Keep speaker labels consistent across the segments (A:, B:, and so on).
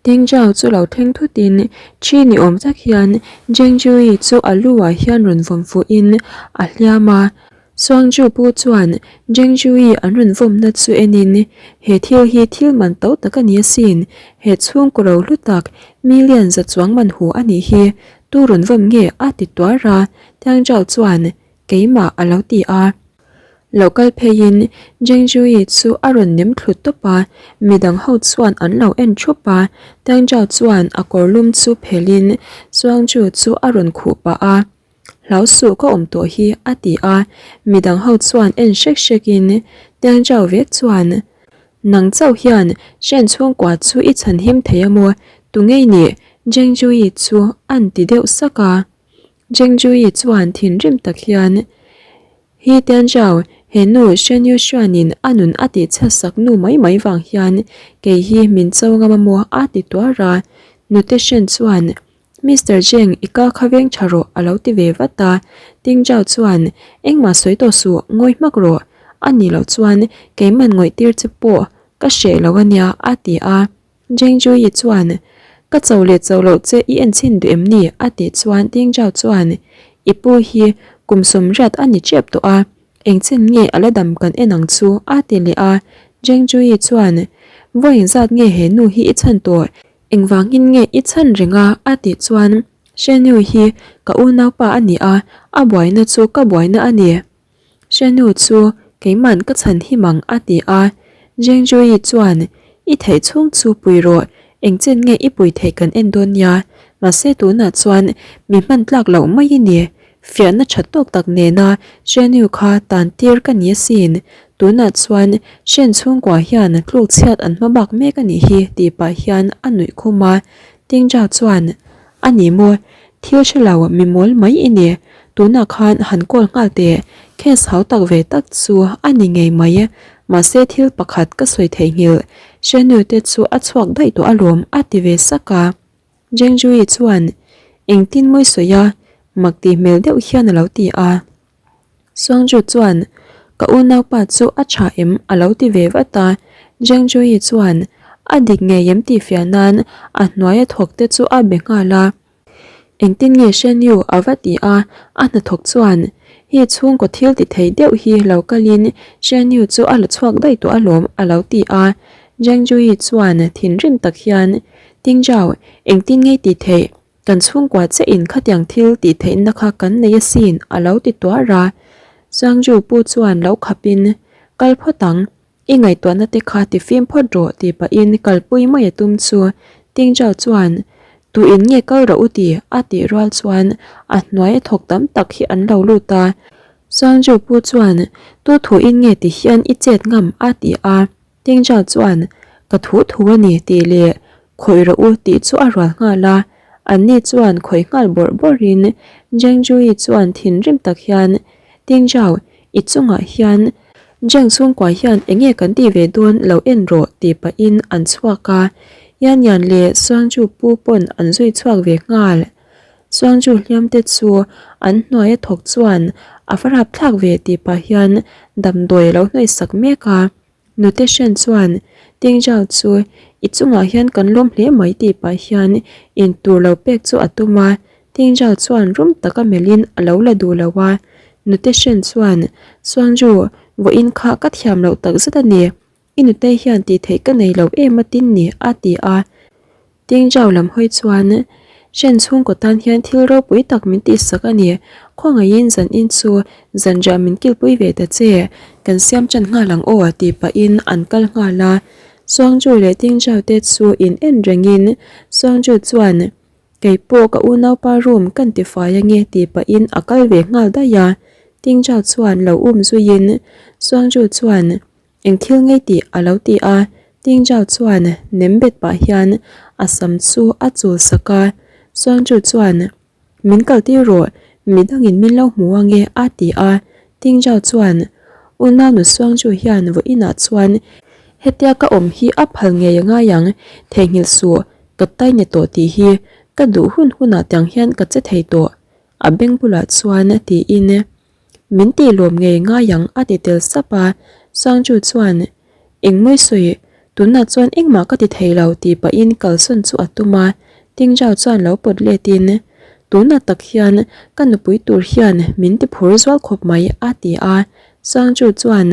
A: Ding Zhao chu lo thleng thutin thi ni awm tak hian Zheng Zhuyi chu a lu ah hian rawn vawm fuhin a hliam a. Suangju pu chuan Zheng Zhuyi an rawn vawmna chu enin he thil hi thil man to tak a ni asin, he chhungkaw ro hlu tak million za chuang man hu a nih hi, tu rawn vawm nge a ti tuar a, Tiang Zhao chuan keimah a lo ti a. Lo kal pheiin Zheng Zhuyi chu a rawn nem thlu tawp a, midang ho chuan an lo en thup a, Tang Zhao chuan a kawr lum chu phelhin Zhuang Zhu chu a rawn khuh pah a, Hlau suh ka awm tawh hi a ti a, midang ho chuan en hrek hrekin Tang Zhao vek chuan Nang chauh hian Shen chhungkua chu i chhan him thei a maw? Tungei nih Zheng Zhuyi chu an ti deuh sak a. Zheng Zhuyi chuan thinrim tak hian, Hi Tianzhao, he nu Shen Yushuan-in a nun a tih chhiatsak nu mai mai vang hian kei hi min cho ngam a maw? a ti tuar a. Nute Shen chuan, Mister Zheng, i ka kha veng tha rawh a lo ti ve vat a. Tingzhao chuan, Engmah sawi tawh suh, ngawi hmak rawh. A nih loh chuan keiman ngawih tir che pawh ka hreh lo a nia a ti a. Zheng Zhuyi chuan, Ka cho leh cho loh che i en chhin duh em ni? a tih chuan Ding Zhao chuan, I pu hi kum sawmriat a ni tep tawh a, eng chen nge a la dam kan en ang chu? a ti leh a. Zheng Zhuyi chuan, Vawi engzat nge he nu hi i chhan tawh? Engvangin nge i chhan reng a? a tih chuan, Shen Yu hi ka unaupa a ni a, a buaina chu ka buaina a ni. Hrenu chu keiman ka chhan him ang a ti a, Zheng Zhuyi chuan i theih chhung chu pui rawh, engchen nge i pui theih kan en dawn nia, mahse tunah chuan mi hman tlak loh mai i ni, fiahna tha tawk tak nena Hrenu kha tan tir ka ni asin, tunah chuan Hren chhungkua hian tluk chhiat an hma bak mek a nih hi tih pah hian a nuih khum a, Tingja chuan a ni maw, thil hre lo mi mawl mai i ni, Tunah khan han call nghal teh, case hau tak ve tak chu a ni ngei mai. Mahse thil pakhat ka sawi theihnghilh, Shenyu te chu a chhuak daih tawh alawm a ti ve sak a. Jengjuyi chuan engtin mawi sawi a, mak tih hmel deuh hian a lo ti a. Suangju chuan ka unaupa chu a tha em a lo ti ve vat a. Jengjuyi chuan a dik ngei em tih fiah nan a hnuaia thawk te chu a be nghal a. Engtin nge Shen Yu a va ti a, a hnathawk chuan hi chhungkaw thil ti thei deuh hi lo kalin Shen Yu chu a la chhuak daih tawh alawm a lo ti a. Zhang Juyi chuan thinrim tak hian, Ting Zhao, engtin nge ti theih? Kan chhungkua che in khatiang thil tih theihna kha kan nei asin a lo ti tuar a. Zhang Ju pu chuan lo khapin, Kal phawt ang, I ngaihtuahna te kha ti fim phawt rawh tih pahin kalpui mai a tum chu Tingzhao chuan Tu in nge kal rawh u ti a tih rual chuan a hnuai a thawk tam tak hi an lo lut a. Sangju pu chuan Tu thu in nge ti hian i chet ngam a ti a. Tingzhao chuan Ka thu thu a ni tih leh khawih rawh u tih chu a rual nghal a. Anni chuan khawih nghal bawrh bawrhin Zhengzhui chuan thinrim tak hian Tingzhao i chungah hian Jeng chhungkua hian enge kan tih ve dawn lo en rawh tih pahin an chhuak a, Yan Yan leh Suangju pu pawn an zui chhuak ve nghal. Suangju hliam te chu an hnuaia thawk chuan a va rapthlak ve tih pah hian damdawi a lo hnawih sak mek a. Nute Shen chuan Ting Zhao chu i chungah hian kan lawm hle mai tih pah hian intur lo pek chu a tum a, Ting Zhao chuan rum taka melhin a lo la duh lo a, Nute Shen chuan, Suangju, vawiin kha ka thiam loh tak zet a ni. I nutei hian tih theih ka nei lo em a tin ni, a ti a. Ting Zhao lam hawi chuan, Shen chhungkaw tan hian thil ropui tak min tihsak a ni. Khawngaihin zanin chu zanriah min kilpui ve ta che, kan siam tan nghal ang aw, tih pahin an kal nghal a. Suangju leh Ting Zhao te chu in en rengin Suangju chuan, Kei pawh ka unaupa room kan ti fai ange tih pahin a kal ve nghal daih a, Tingja chuan lo um zuiin Suangju chuan eng thil ngei tih a lo ti a, Tingja chuan nem bet pah hian a sam chu a chul sak a, Suangju chuan min kal tir rawh midangin min lo hmu ange a ti a, Tingja chuan unaunu Suangju hian vawiinah chuan hetia ka awm hi a phal ngei a ngai ang, theihnghilh suh Ka tai ni tawh tih hi ka duh hun hunah tiang hian ka che thei tawh, a beng bulah chuan tiin min tih lawm ngei ngai ang a ti tel sap a, Sangju chuan Engmawi sawi? Tunah chuan engmah ka ti thei lo tih pahin kalsawn chu a tum a, Tingjao chuan lo pawt letin, Tunah tak hian ka nupui tur hian min ti phur zual khawp mai a ti a. Sangju chuan,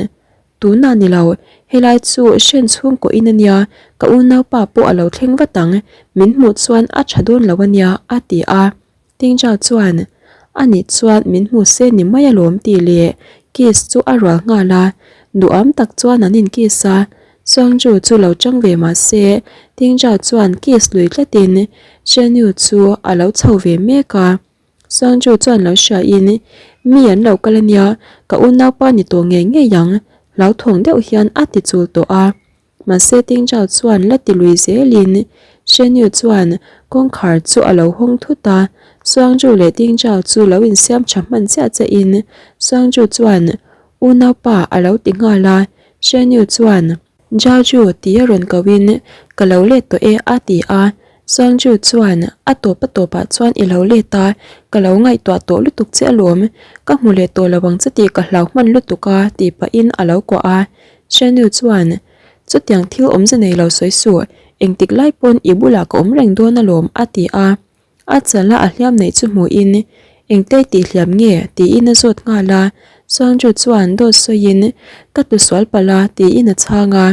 A: Tunah ni lo, helai chu hren chhungkaw in a nia, ka unaupa pawh a lo thleng vat ang, min hmuh chuan a tha dawn lo a nia a ti a. Tingja chuan, A nih chuan min hmu se ni mai alawm tih leh kiss chu a rual nghal a, duham tak chuan an in kiss a, Sangju chu lo chang ve mah se Tingja chuan kiss lui tlatin Shenyu chu a lo chho ve mek a, Sangju chuan lo hria in, Mi an lo kal ania, ka unaupa ni tawh ngei ngei ang, hlauthawng deuh hian a ti chul tawh a. Mahse Tingzhao chuan la ti lui zelin Shenyu chuan kawngkhar chu a lo hawng thut a, Suangju leh Tingzhao chu lo insiam tha hman chiah chiahin Suangju chuan Unaupa a lo ti nghal a, Shenyu chuan Zhaoju tia rawn kohin Ka lo let tawh e a ti a, Suangju chuan A tawp a tawpah chuan i lo let a, ka lo ngaihtuah tawh lutuk che alawm, ka hmu leh tawh lo ang che tih ka hlau hman lutuk a tih pahin a lo kuah a. Shenyu chuan, Chutiang thil awmze nei lo sawi suh, engtik lai pawn i bulah ka awm reng dawn alawm a ti a. A chala a hliam neih chu hmuhin, Engtei tih hliam nge? tiin a zawt nghal a. Sangju chuan dawt sawiin, Ka tlu sual palh a tiin a chhang a.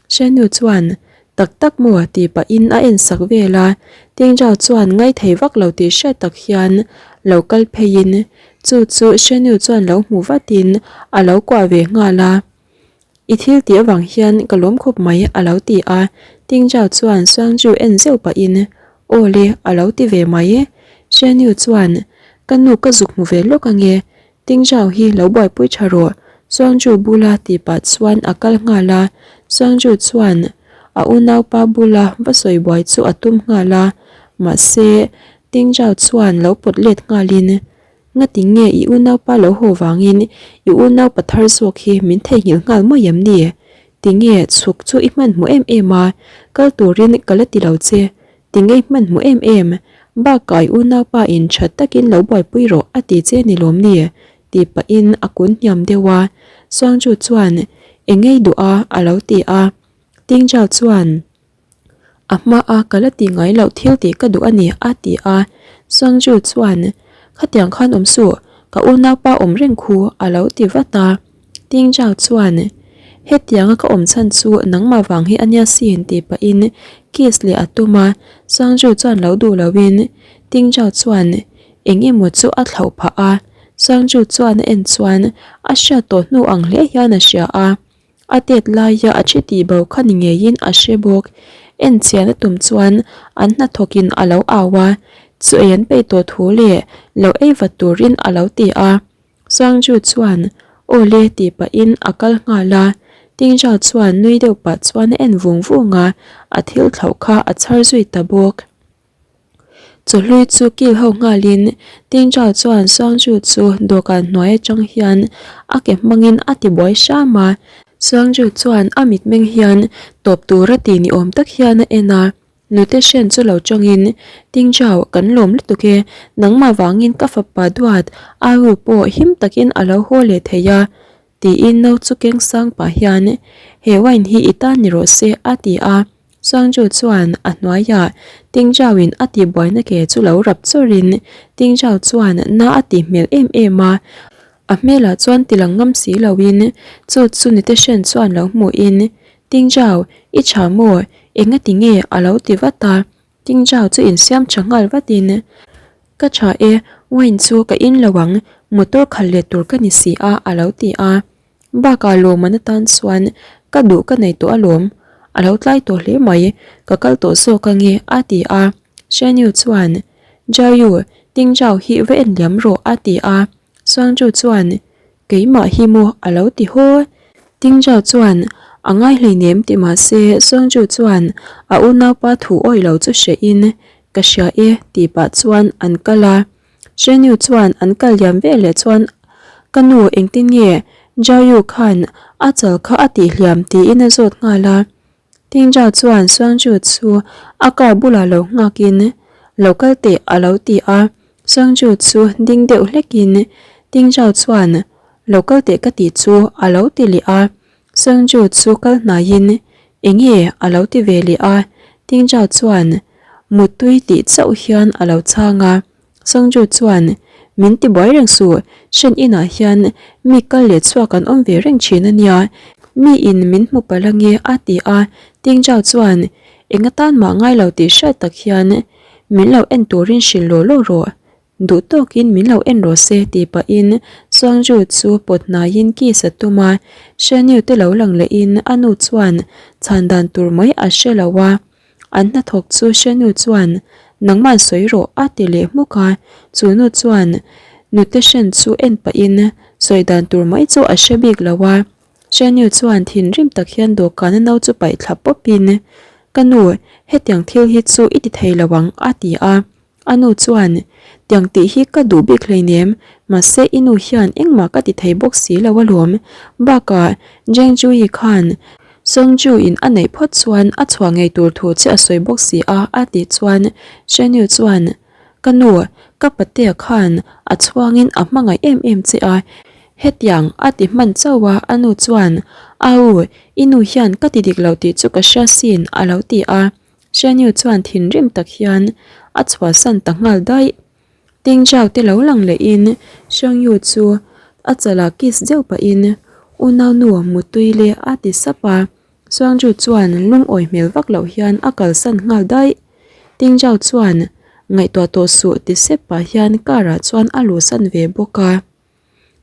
A: Shenyu chuan, Tak tak maw? tih pahin a en sak vel a. Tingjao chuan ngaithei vak lo tih hriat tak hian lo kal pheiin, chu chu Shenyu chuan lo hmu vatin a lo kuah ve nghal a. I thil tih avang hian ka lawm khawp mai a lo ti a, Tingjao chuan Suangju en zeuh pahin Aw le a lo ti ve mai. Shenyu chuan Ka nu ka zuk hmu ve lawk ange, Tingjao hi lo buaipui tha rawh Suangju bula tih pah chuan a kal nghal a, Suangju chuan a unaupa bula va sawi buai chu a tum nghal a, mahse Tingjao chuan lo pawt let nghalin Ngati nge i unaupa lo haw vangin i unaupa thar zawk hi min theihnghilh nghal mai em ni? Tinge chhuk chu i hmanhmawh em em a, kal turin ka la ti lo che. Tinge i hmanhmawh em em? Bakah i unaupa in that takin lo buaipui rawh a ti che ni lawm ni? Tih pahin a kun hniam deuh a, Suangju chuan eng ngei duh a a lo ti a. Tingjao chuan. A hmaa ka la ti ngai loh thil tih ka duh a ni a ti a, Sangju chuan Khatiang khan awm suh, ka unaupa awm reng khu a lo ti vat a. Tingjao chuan Hetianga ka awm chhan chu nangmah vang hi a nia sin tih pahin kiss leh a tum a, Sangju chuan lo duh loin Tingjao chuan eng emaw chu a thlauh phah a, Sangju chuan a en chuan a hriat tawh hnu ang hle hian a hria a. A tet laia a thi tih bo kha ni ngeiin a hre bawk. En chian a tum chuan an hnathawkin a lo au a, chu ei an peih tawh thu leh lo ei vat turin a lo ti a. Sangju chuan Aw le tih pahin a kal nghal a, Tingjao chuan nui deuh pah chuan a en vung vung a, a thil thlauh kha a chhar zui ta bawk. Chawhlui chu kil ho nghalin Tingjao chuan Suangju chu dawhkan hnuai atang hian a ke hmangin a ti buai hram a. Suangju chuan a mitmeng hian tawp tura ti ni awm tak hian a en a, nute hren chu lo tawngin Tingjao kan lawm lutuk e, nangmah vangin ka fapa duat Aru pawh him takin a lo haw leh thei a tiin no chu keng sang pah hian he wine hi i tan ni rawh se a ti a. Sangju chuan a hnuaiah Tingjao-in a tihbuaina ke chu lo rap chawrin Tingjao chuan na a tih hmel em em a, a hmelah chuan tilang ngam si loin chu chu nite hren chuan lo hmuhin Tingjao, i tha maw? Engati nge? a lo ti vat a, Tingjao chu insiam tha nghal vatin Ka tha e, wine chu ka in lo ang, motor khalh let tur ka ni si a a lo ti a. Bakah lawmman atan chuan ka duh ka nei tawh alawm, a lo tlai tawh hle mai, ka kal tawh zawk ange a ti a. Shenyu chuan, Jiayu, Tingjao hi va en liam rawh a ti a. Suangju chuan, Keimah hi maw a lo ti haw. Tingjao chuan, A ngai hleinem ti mah se Suangju chuan a unaupa thu awih lo chu hrehin, Ka hria e tih pah chuan an kal a. Shenyu chuan an kal liam ve leh chuan Ka nu engtin nge Jiayu khan a chal kha a tih hliam tiin a zawt nghal a. Tingjao chuan Suangju chu a car bulah lo nghakin lo kal teh a lo ti a. Suangju chu ding deuh hlekin Tingjao chuan lo kal teh ka tih chu a lo ti leh a. Suangju chu kal hnaiin. Enge a lo ti ve leh a, Tingzhao chuan Muttui tih chauh hian a lo chhang a. Songju chuan Min ti buai reng suh, Shen inah hian mi kal leh chhuak an awm ve reng thin a nia, mi in min hmu palh ange a ti a. Tingzhao chuan Eng atan mah ngai lo tih hriat tak hian min lo en turin hrilh law law rawh. Duh tawkin min lo en rawh se tih pahin Suangju chu pawt hnaiin kiss a tum a, Shenyu te lo lang lehin a nu chuan chhan dan tur mai a hre lo a, an hnathawk chu Shenyu chuan nangman sawi rawh a ti leh hmuk a, chu nu chuan nute Shen chu en pahin sawi dan tur mai chu a hre bik lo a, Shenyu chuan thinrim tak hian dawhkana no chu paih thla pawpin Ka nu, hetiang thil hi chu i ti thei lo ang a ti a. A nu chuan, Tiang tih hi ka duh bik hleinem, mahse i nu hian engmah ka ti thei bawk si lo alawm. Bakah, Jeng Jui khan Song Ju in a neih phawt chuan a chhuah ngei tur thu che a sawi bawk si a a tih chuan Shen Yu chuan, Ka nu, ka patea khan a chhuangin a hmangaih em em che a, hetiang a ti hman chauh a a nu chuan, Au, i nu hian ka ti dik lo tih chu ka hria sin a lo ti a. Shenyu chuan thinrim tak hian a chhuahsan ta nghal daih. Ting Zhao te lo lang lehin Shengyu chu a chalah kiss deuh pahin Unaunu mutui le a ti sap a. Shuangju chuan lungawi hmel vak loh hian a kalsan nghal daih. Ting Zhao chuan ngaihtuah tawh suh ti sep pah hian car ah chuan a luhsan ve bawk a.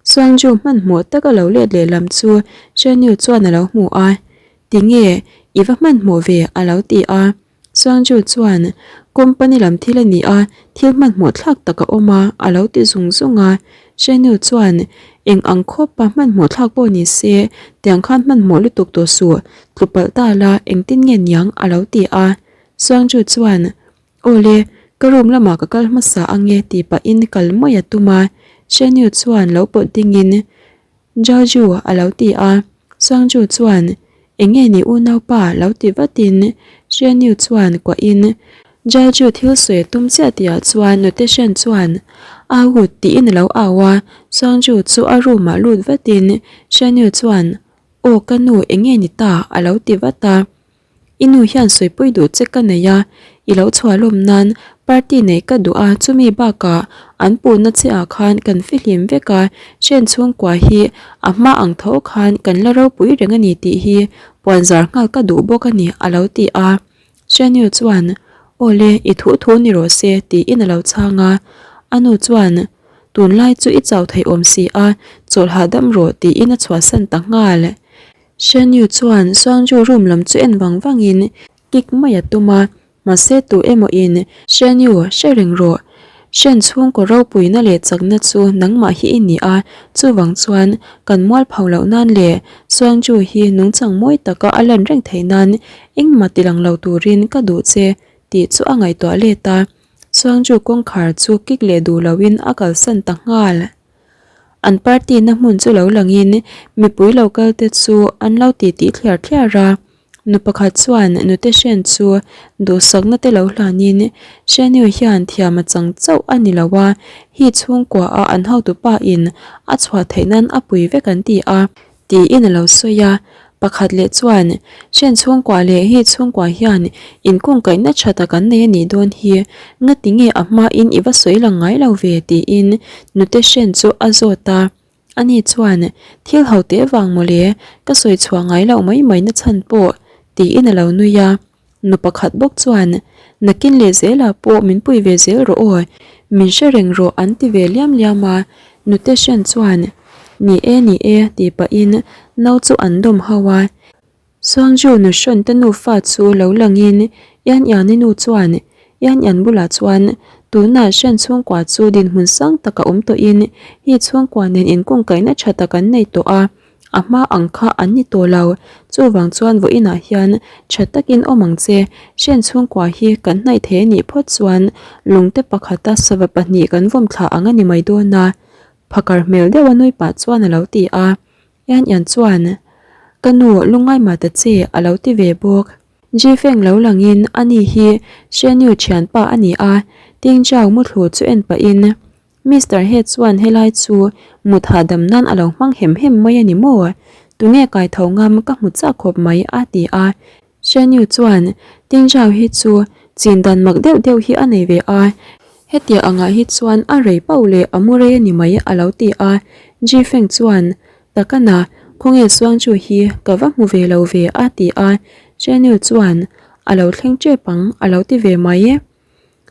A: Suangju hmanhmawh taka lo let leh lam chu Shenyu chuan a lo hmu a, Tinge, i va hmanhmawh ve? a lo ti a. Suangju chuan, Company lam thil a ni a, thil hmanhmawh thlak tak a awm a, a lo ti zung zung a. Shenyu chuan, Eng ang khawpa hmanhmawh thlak pawh ni se, tiang khan hmanhmawh lutuk tawh suh, tlu palh ta la, engtin nge niang? a lo ti a. Suangju chuan, Awle, ka room lamah ka kal hmasa ange tih pahin kal mai a tum a, Shenyu chuan lo pawt dingin Jaju a lo ti a, Sangju chuan Enge ni unaupa lo ti vatin Shenyu chuan kuahin Jaju thil sawi a tum chiah tihah chuan Nute Shen chuan Au tiin a lo au a, Sangju chu a room ah lut vatin Shenyu chuan Aw ka nu enge ni ta a lo ti vat a. I nu hian sawipui duh che ka nei a, i lo chhuah lawm nan party neih ka duh a, chumi bakah an puhna che ah khan kan fihlim vek a, hren chhungkua hi a hma ang tho khan kan la ropui reng a ni tih hi puanzar nghal ka duh bawk a ni a lo ti a. Hreniu chuan, Awle, i thu thu ni rawh se tiin a lo chhang a. A nu chuan, Tunlai chu i chau thei awm si a, chawlh hahdam rawh tiin a chhuahsan ta nghal. Shenyu chuan Suangju room lam chu en vang vangin kick mai a tum a, mahse tu emaw in Shenyu hre reng rawh, Shen chhungkaw ropuina leh chakna chu nangmah hi i ni a, chuvang chuan kan mual pho loh nan leh Suangju hi nungchang mawi taka a lan reng theih nan engmah ti lang lo turin ka duh che tih chu a ngaihtuah let a, Suangju kawngkhar chu kick leh duh loin a kalsan ta nghal. An party na hmun chu lo langin mipui lo kal te chu an lo ti tih thliar thliar a. Nu pakhat chuan nute hren chu duhsakna te lo hlanin Shenyu hian thiam a chang chauh a ni lo a, hi chhungkua a an hotupa in a chhuah theih nan a pui vek an ti a. Tiin a lo sawi a, pakhat leh chuan Hren chhungkua leh hi chhungkua hian inkungkaihna tha tak an nei a nih dawn hi, ngati nge a hmain i va sawi lang ngai lo ve tiin nute Hren chu a zawt a, ani chuan thil ho teh vang mawle ka sawi chhuah ngai loh mai mai na chhan pawh tiin a lo nui a. Nu pakhat bawk chuan, Nakin leh zelah pawh min pui ve zel rawh aw, min hre reng rawh an ti ve liam liam a. Nute hran chuan, Ni e, ni e, tih pahin no chu an dawm ho a. Suangju nu hrawn te nufa chu lo langin Ian Iani nu chuan Ian Ian bulah chuan, Tunah hran chhungkua chu dinhmun sang taka awm tawhin hi chhungkua nen inkungkaihna tha tak an nei tawh a. A hma ang kha an ni tawh lo, chuvang chuan vawiinah hian tha takin awm ang che, hren chhungkua hi kan hnaih thei a nih phawt chuan lungte pakhata sava pahnih kan vawm thla ang a ni mai dawn a, phakar hmel deuha nui pah chuan a lo ti a, Ian Ian chuan, Ka nu lungngai mah ta che a lo ti ve bawk. Ji Feng lo langin ani hi Shen Yu thianpa a ni a, Ting Chao muthlu chu en pahin, Mister Head chuan helai chu mut hahdam nan a lo hmang hem hem mai a ni maw? Tunge kai tho ngam ka hmu chak khawp mai a ti a. Chen Yu chuan, Ting Zhao hi chu chin dan mak deuh deuh hi a nei ve a, hetia angah hi chuan a rei pauh leh a mu rei a ni mai a lo ti a. Ji Feng chuan, Takana, khawnge Suangchu hi ka va hmu ve lo ve a ti a. Chen Yu chuan, A lo thleng tep ang a lo ti ve mai.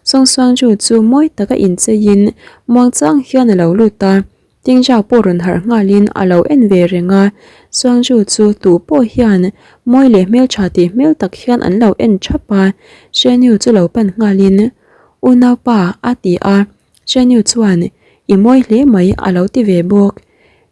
A: Song Suangchu chu mawi taka incheiin muangchang hian a lo lut a. Tingzhao pawh rawn harh nghalin a lo en ve reng a, Suangju chu tu pawh hian mawi leh hmeltha tih hmel tak hian an lo en thap a, Shenyu chu lo pan nghalin, Unaupa, a ti a, Shenyu chuan, I mawi hle mai, a lo ti ve bawk.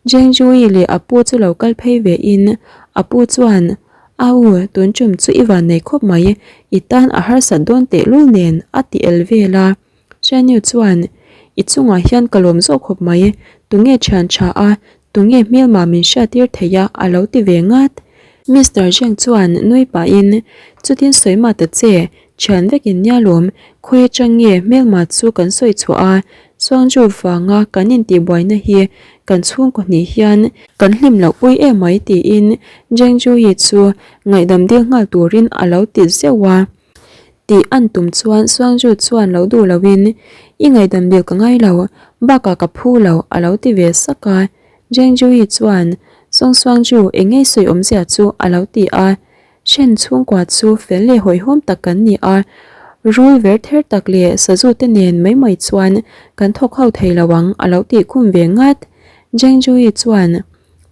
A: Zhengzhui leh a pu chu lo kal phei ve in, a pu chuan, A u, tun tum chu i van nei khawp mai, i tan a harsat dawn tehlul nen, a ti el vel a. Chanyu chuan, I chungah hian ka lawm zawk khawp mai, tunge thian tha a, tunge hmelma min hriattir thei a, a lo ti ve ngat. Mister Zheng chuan nui pahin, Chutin sawi mah ta che, thian vekin nia lawm, khawi atang nge hmelma chu kan sawi chhuah a, Suangju vanga kan intihbuaina hi kan chhungkaw hnih hian kan hlim loh pui em mai tiin Zheng Juyi chu ngaihdam dil nghal turin a lo ti zeuh a. Tih an tum chuan Suangju chuan lo duh loin, I ngaihdam dil ka ngai lo, bakah ka phu lo, a lo ti ve sak a. Zheng Juyi chuan, Song Suangju, eng ngei sawi awmzia chu? a lo ti a. Shen chhungkua chu fel leh hawihhawm tak kan ni a, rul ver ther tak leh sazu te nen mai mai chuan kan thawk ho thei lo ang, a lo tih khum ve ngat. Zheng Juyi chuan,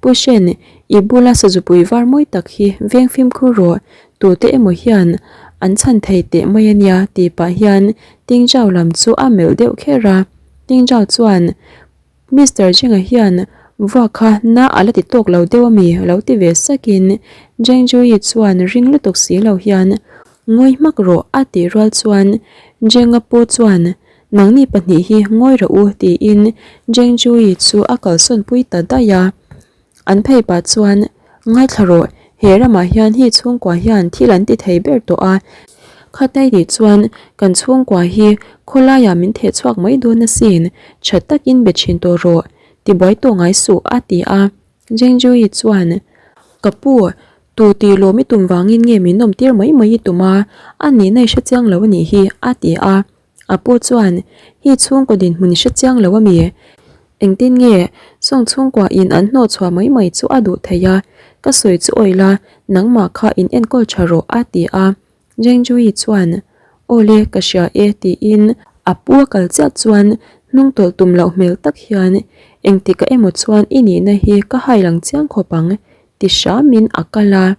A: Pu Shen, i bula sazupui var mawi tak hi veng fimkhur rawh, tute emaw hian an chhan thei teh mai a nia tih pah hian Ting Zhao lam chu a melh deuh kher a. Ting Zhao chuan, Mister Zhenga hian vuak kha na a la ti tawk lo deuh a mi? lo ti ve sakin Zheng Juyi chuan ring lutuk si lo hian, Ngawi hmak rawh a tih rual chuan Zhenga pu chuan, Nangni pahnih hi ngawi rawh u tiin Zheng Juyi chu a kalsawn pui ta daih a. An phei pah chuan, Ngaithla rawh, he ramah hian hi chhungkua hian thil an ti thei ber tawh a. Khatai nih chuan kan chhungkua hi khawlaiah min theh chhuak mai dawn asin, tha takin be thin tawh rawh, tibuai tawh ngai suh a ti a. Zheng Juyi chuan, Ka pu, tu tih lawm i tum vangin nge min awmtir mai mai i tum a, a nihna i hrechiang lo a nih hi a ti a. A pu chuan, Hi chhungkaw dinhmun i hre chiang lo a mi? Engtin nge Song chhungkua in an hnawh chhuah mai mai chu a duh thei a, ka sawi chu awih la, nangmah kha in enkawl tha rawh a ti a. Zheng Juyi chuan, Aw le, ka hria e tiin a pu a kal chiah chuan hnung tawlh tum loh hmel tak hian, Engtikah emaw chuan i nihna hi ka hai lang chiang khawp ang ti hramin a kal a.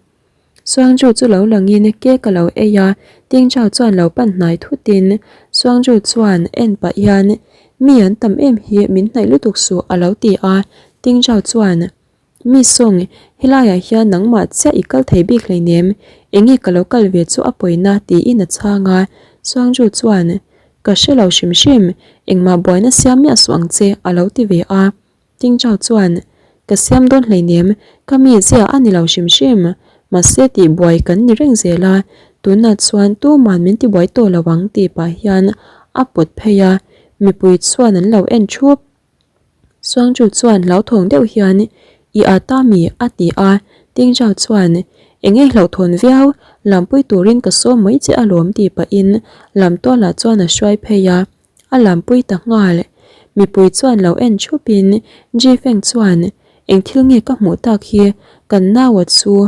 A: Suangju chu lo langin cake a lo ei a, Tingchao chuan lo pan hnai thutin Suangju chuan en pah hian Mi an tam em hi min hnaih lutuk suh a lo ti a, Tingchao chuan Mi Song, helaiah hian nangmah chiah i kal thei bik hleinem, enge ka lo kal ve chu a pawina tiin a chhang a, Suangju chuan Ka hre lo hrim hrim, engmah buaina siam miah suh ang che a lo ti ve a. Tingchau chuan, Ka siam dawn hleinem, ka mi zia a ni lo hrim hrim. Mahse tihbuai kan ni reng zel a, tunah chuan tuman min tibuai tawh lo ang tih pah hian a pawt phei a, mipui chuan an lo en thup. Suangchu chuan hlauthawng deuh hian, I a ta mi? a ti a, Tingchau chuan, Eng nge hlauhthawn viau, lampui turin ka sawm mai che alawm tih pahin lamtualah chuan a hruai phei a. A lampui ta nghal. Mipui chuan lo en thupin Ji Feng chuan, Eng thil nge ka hmuh tak hi, kan naua chu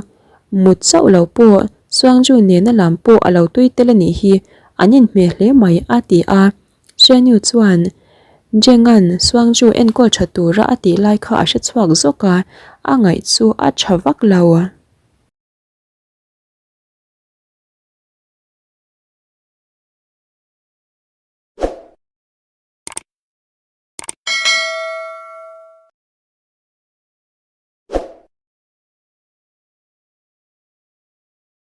A: mut chauh lo pawh Suangju nena lam pawh a lo tui tel a nih hi, an inhmeh hle mai a ti a. Shenyu chuan Jenga'n Suangju enkawl tha tura a tih lai kha a hre chhuak zawk a, a ngaih chu a tha vak lo.